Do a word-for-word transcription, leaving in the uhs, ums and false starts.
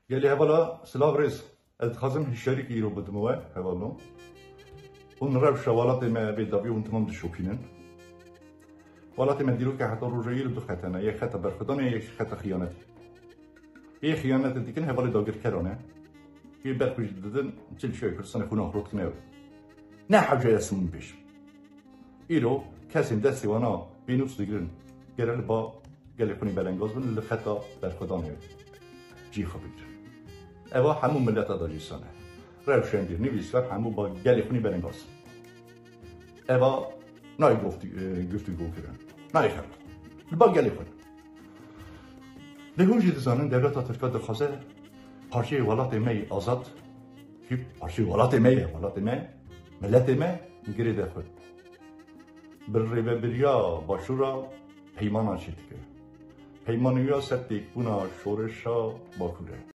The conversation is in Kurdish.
Gelê hevala, silav rêz. Ez dixwazim hişyarîkî îro bidim we, hevalno. Hûn rewşa welatê me bê dawî hûn temam dişopînin. Welatê me dîroke heta roja îro du xetene, yek xeta berxwedanê, yek xeta xiyanetê. Yê xiyanetê dikin hevalê dagirkeran e. Yê berxwe jî didin, çil şoyê Kurdistanê xwe naxrot kine ew. Ne hewce ez min bêjim. Îro kesên destê wana pênûs digirin, gere li ba gelê xwe nî belengaz bin, li xeta berxwedanê cî xwe bigirin. Eva hemû mileta da cîsan e. Rewşenbîr, nivîskar hemû ba gelê xwe nî belengaz. Eva nayê goftî-, e, guftûgo kirin. Nayê xebat. Li ba gelê xwe. Lê hûn jî dizanin dewleta Tirka dixwaze parçeyê welatê me yê azad, kî parçeyê welatê me ye, welatê me, miletê me girêde xwe. Bi rêvebiriya Başûra peymana çêdike. Peymaniya ser têkbûna şoreşa Bakur e.